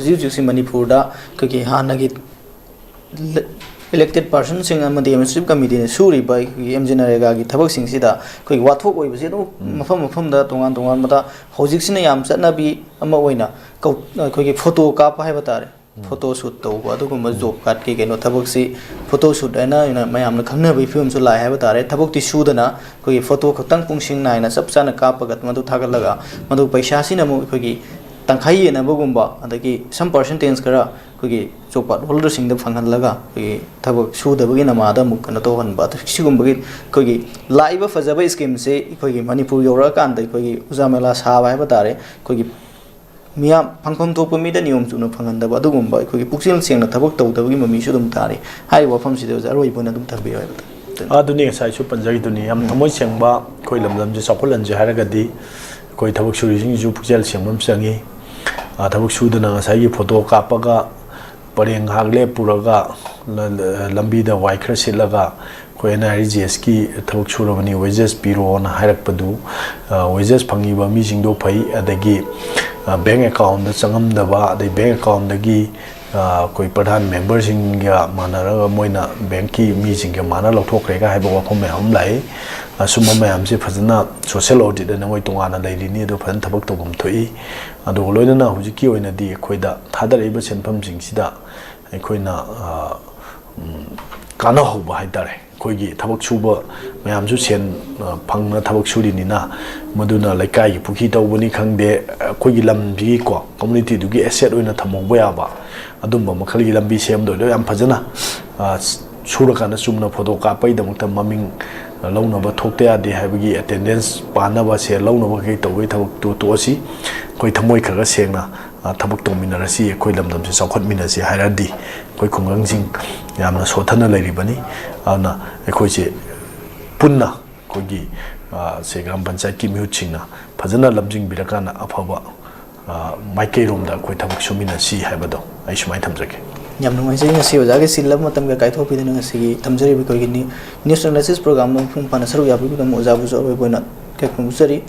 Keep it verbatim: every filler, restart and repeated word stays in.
ꯍꯧꯖꯤꯛ ꯍꯧꯖꯤꯛꯁꯤ ꯃꯅꯤꯄꯨꯔꯗ ꯑꯩꯈꯣꯏꯒꯤ ꯍꯥꯟꯅꯒꯤ elected personꯁꯤꯡ ꯑꯃꯗꯤ administrative committeeꯅ ꯁꯨꯔꯤꯕ ꯑꯩꯈꯣꯏꯒꯤ MGNREGAꯒꯤ ꯊꯕꯛꯁꯤꯡꯁꯤꯗ ꯑꯩꯈꯣꯏꯒꯤ ꯋꯥꯊꯣꯛ ꯑꯣꯏꯕꯁꯤ ꯑꯗꯨꯝ ꯃꯐꯝ ꯃꯐꯝꯗ ꯇꯣꯉꯥꯟ ꯇꯣꯉꯥꯟꯕꯗ ꯍꯧꯖꯤꯛꯁꯤꯅ ꯌꯥꯝ ꯆꯠꯅꯕꯤ ꯑꯃ ꯑꯣꯏꯅ ꯀꯧ-, ꯑꯩꯈꯣꯏꯒꯤ ꯐꯣꯇꯣ ꯀꯥꯞꯄ ꯍꯥꯏꯕ ꯇꯥꯔꯦ, ꯐꯣꯇꯣ ꯁꯨꯠ ꯇꯧꯕ ꯑꯗꯨꯒꯨꯝꯕ ꯖꯣꯕ ꯀꯥꯔꯗꯀꯤ ꯀꯩꯅꯣ ꯊꯕꯛꯁꯤ ꯐꯣꯇꯣ ꯁꯨꯠ ꯍꯥꯏꯅ ꯑꯣꯏꯅ ꯃꯌꯥꯝꯅ ꯈꯪꯅꯕꯒꯤ ꯐꯤꯕꯝꯁꯨ ꯂꯥꯛꯑꯦ ꯍꯥꯏꯕ ꯇꯥꯔꯦ꯫ ꯊꯕꯛꯇꯤ ꯁꯨꯗꯅ ꯑꯩꯈꯣꯏꯒꯤ ꯐꯣꯇꯣ ꯈꯛꯇꯪ ꯄꯨꯡꯁꯤꯡ ꯅꯥꯏꯅ ꯆꯞ ꯆꯥꯅ ꯀꯥꯞꯄꯒ ꯃꯗꯨ ꯊꯥꯒꯠꯂꯒ ꯃꯗꯨ ꯄꯩꯁꯥꯁꯤꯅ ꯑꯃꯨꯛ ꯑꯩꯈꯣꯏꯒꯤ ꯇꯪꯈꯥꯏ ꯌꯦꯟꯅꯕꯒꯨꯝꯕ, ꯑꯗꯒꯤ some percentage ꯈꯔ ꯑꯩꯈꯣꯏꯒꯤ ꯖꯣꯕ ꯀꯥꯔꯗ ꯍꯣꯜꯗꯔꯁꯤꯡꯗ ꯐꯪꯍꯜꯂꯒ ꯑꯩꯈꯣꯏꯒꯤ ꯊꯕꯛ ꯁꯨꯗꯕꯒꯤ ꯅꯃꯥꯗ ꯑꯃꯨꯛ ꯀꯩꯅꯣ ꯇꯧꯍꯟꯕ, ꯑꯗꯨ ꯁꯤꯒꯨꯝꯕꯒꯤ ꯑꯩꯈꯣꯏꯒꯤ ꯂꯥꯛꯏꯕ ꯐꯖꯕ ꯁ꯭ꯀꯤꯝꯁꯦ ꯑꯩꯈꯣꯏꯒꯤ ꯃꯅꯤꯄꯨꯔ ꯌꯧꯔꯛꯑꯀꯥꯟꯗ ꯑꯩꯈꯣꯏꯒꯤ ꯎꯖꯥ ꯃꯦꯂꯥ ꯁꯥꯕ ꯍꯥꯏꯕ ꯇꯥꯔꯦ, ꯑꯩꯈꯣꯏꯒꯤ ꯃꯤꯌꯥꯝ ꯐꯪꯐꯝ ꯊꯣꯛꯄ ꯃꯤꯗ ꯅꯤꯌꯣꯝ ꯆꯨꯝꯅ ꯐꯪꯍꯟꯗꯕ, ꯑꯗꯨꯒꯨꯝꯕ ꯑꯩꯈꯣꯏꯒꯤ ꯄꯨꯛꯆꯦꯜ ꯁꯦꯡꯅ ꯊꯕꯛ ꯇꯧꯗꯕꯒꯤ ꯃꯃꯤꯁꯨ ꯑꯗꯨꯝ ꯇꯥꯔꯤ꯫ ꯍꯥꯏꯔꯤꯕ ꯋꯥꯐꯝꯁꯤꯗ ꯑꯣꯖꯥ ꯑꯔꯣꯏꯕ ꯑꯣꯏꯅ ꯑꯗꯨꯝ ꯊꯝꯕꯤꯌꯨ ꯍꯥꯏꯕꯗ꯫ ꯑꯗꯨꯅꯤ ꯉꯁꯥꯏꯁꯨ ꯄꯟꯖꯈꯤꯗꯨꯅꯤ, ꯌꯥꯝ ꯊꯃꯣꯏ ꯁꯦꯡꯕ ꯑꯩꯈꯣꯏ ꯂꯝꯗꯝꯁꯦ ꯆꯥꯎꯈꯠꯍꯟꯁꯦ ꯍꯥꯏꯔꯒꯗꯤ ꯑꯩꯈꯣꯏ ꯊꯕꯛ ꯁꯨꯔꯤꯁꯤꯡꯁꯤꯁꯨ ꯄꯨꯛꯆꯦꯜ ꯁꯦꯡꯕ ꯑꯃ ꯆꯪꯉꯤ꯫ ꯑ, ꯊꯕꯛ ꯁꯨꯗꯅ ꯉꯁꯥꯏꯒꯤ ꯐꯣꯇꯣ ꯀꯥꯞꯄꯒ ꯄꯔꯦꯡ ꯉꯥꯏꯍꯥꯛ ꯂꯦꯞꯄꯨꯔꯒ ꯂ-, ꯂ-, ꯂꯝꯕꯤꯗ ꯋꯥꯏ ꯈꯔ ꯁꯤꯠꯂꯒ ꯑꯩꯈꯣꯏ NREGSꯀꯤ ꯊꯕꯛ ꯁꯨꯔꯕꯅꯤ, wages ꯄꯤꯔꯣꯅ ꯍꯥꯏꯔꯛꯄꯗꯨ, ꯑ, wages ꯐꯪꯉꯤꯕ ꯃꯤꯁꯤꯡꯗꯣ ꯐꯩ, ꯑꯗꯒꯤ, ꯑ, bank accountꯗ ꯆꯪꯉꯝꯗꯕ, ꯑꯗꯩ bank accountꯗꯒꯤ, ꯑ, ꯑꯩꯈꯣꯏ ꯄ꯭ꯔꯙꯥꯟ memberꯁꯤꯡꯒ ꯃꯥꯟꯅꯔꯒ ꯃꯣꯏꯅ bankꯀꯤ ꯃꯤꯁꯤꯡꯒ ꯃꯥꯟꯅ ꯂꯧꯊꯣꯛꯈ꯭ꯔꯦꯒ ꯍꯥꯏꯕ ꯋꯥꯐꯝ ꯃꯌꯥꯝ ꯑꯃ ꯂꯥꯛꯏ꯫ ꯑꯁꯨꯝꯕ ꯃꯌꯥꯝꯁꯦ ꯐꯖꯅ social audit ꯑꯅ ꯃꯣꯏ ꯇꯣꯉꯥꯟꯅ ꯂꯩꯔꯤꯅꯤ, ꯑꯗꯨ ꯐꯖꯅ ꯊꯕꯛ ꯇꯧꯐꯝ ꯊꯣꯛꯏ꯫ ꯑꯗꯨꯒ ꯂꯣꯏꯅꯅ ꯍꯧꯖꯤꯛꯀꯤ ꯑꯣꯏꯅꯗꯤ ꯑꯩꯈꯣꯏꯗ ꯊꯥꯗꯔꯛꯏꯕ ꯁꯦꯟꯐꯝꯁꯤꯡꯁꯤꯗ ꯑꯩꯈꯣꯏꯅ, ꯑ, ꯎꯝ, ꯀꯥꯟꯅꯍꯧꯕ ꯍꯥꯏꯇꯥꯔꯦ꯫ ꯑꯩꯈꯣꯏꯒꯤ ꯊꯕꯛ ꯁꯨꯕ ꯃꯌꯥꯝꯁꯨ ꯁꯦꯟ, ꯑ, ꯐꯪꯅ ꯊꯕꯛ ꯁꯨꯔꯤꯅꯤꯅ, ꯃꯗꯨꯅ ꯂꯩꯀꯥꯏꯒꯤ ꯄꯨꯈ꯭ꯔꯤ ꯇꯧꯕꯅꯤ ꯈꯪꯗꯦ, ꯑꯩꯈꯣꯏꯒꯤ ꯂꯝꯁꯤꯒꯤꯀꯣ, communityꯗꯨꯒꯤ asset ꯑꯣꯏꯅ ꯊꯝꯍꯧꯕ ꯌꯥꯕ ꯑꯗꯨꯝꯕ ꯃꯈꯜꯒꯤ ꯂꯝꯕꯤ ꯁꯦꯝꯗꯣꯏꯗꯣ ꯌꯥꯝ ꯐꯖꯅ, ꯑ, ꯁꯨꯔꯀꯥꯟꯗ ꯆꯨꯝꯅ ꯐꯣꯇꯣ ꯀꯥꯞꯄꯒꯤꯗꯃꯛꯇ ꯃꯃꯤꯡ ꯂꯧꯅꯕ ꯊꯣꯛꯇ ꯌꯥꯗꯦ ꯍꯥꯏꯕꯒꯤ attendance ꯄꯥꯟꯅꯕ, ꯁꯦꯜ ꯂꯧꯅꯕ ꯀꯩ ꯇꯧꯕꯒꯤ ꯊꯕꯛꯇꯨ ꯇꯣꯛꯑꯁꯤ꯫ ꯑꯩꯈꯣꯏ ꯊꯃꯣꯏ ꯈꯔ ꯈꯔ ꯁꯦꯡꯅ, ꯑ, ꯊꯕꯛ ꯇꯧꯃꯤꯟꯅꯔꯁꯤ, ꯑꯩꯈꯣꯏ ꯂꯝꯗꯝꯁꯦ ꯆꯥꯎꯈꯠꯃꯤꯟꯅꯁꯤ ꯍꯥꯏꯔꯗꯤ ꯑꯩꯈꯣꯏ ꯈꯨꯡꯒꯪꯁꯤꯡ ꯌꯥꯝꯅ ꯁꯣꯠꯊꯅ ꯂꯩꯔꯤꯕꯅꯤ꯫ ꯑꯗꯨꯅ ꯑꯩꯈꯣꯏꯁꯦ ꯄꯨꯟꯅ ꯑꯩꯈꯣꯏꯒꯤ, ꯑ, ꯁꯦ ꯒ꯭ꯔꯥꯝ ꯄꯟꯆꯥꯌꯠꯀꯤ ꯃꯤꯍꯨꯠꯁꯤꯡꯅ ꯐꯖꯅ ꯂꯝꯖꯤꯡꯕꯤꯔꯀꯥꯟꯗ ꯑꯐꯕ, ꯑ, ꯃꯥꯏꯀꯩꯔꯣꯝꯗ ꯑꯩꯈꯣꯏ ꯊꯕꯛ ꯁꯨꯃꯤꯟꯅꯁꯤ ꯍꯥꯏꯕꯗꯣ ꯑꯩ ꯁꯨꯃꯥꯏꯅ ꯊꯝꯖꯒꯦ꯫ ꯌꯥꯝ ꯅꯨꯡꯉꯥꯏꯖꯩ, ꯉꯁꯤ ꯑꯣꯖꯥꯒꯤ ꯆꯤꯜꯂꯕ ꯃꯇꯝꯒ ꯀꯥꯏꯊꯣꯛꯄꯤꯗꯨꯅ ꯉꯁꯤꯒꯤ ꯊꯝꯖꯔꯤꯕ ꯑꯩꯈꯣꯏꯒꯤ ꯅ꯭ꯌꯨ-, news analysis programꯗ ꯃꯄꯨꯡ ꯐꯥꯅ ꯁꯔꯨꯛ ꯌꯥꯕꯤꯕꯒꯤꯗꯃꯛ ꯑꯣꯖꯥꯕꯨꯁꯨ ꯑꯔꯣꯏꯕ ꯑꯣꯏꯅ ꯏꯀꯥꯏ ꯈꯨꯝꯅꯖꯔꯤ꯫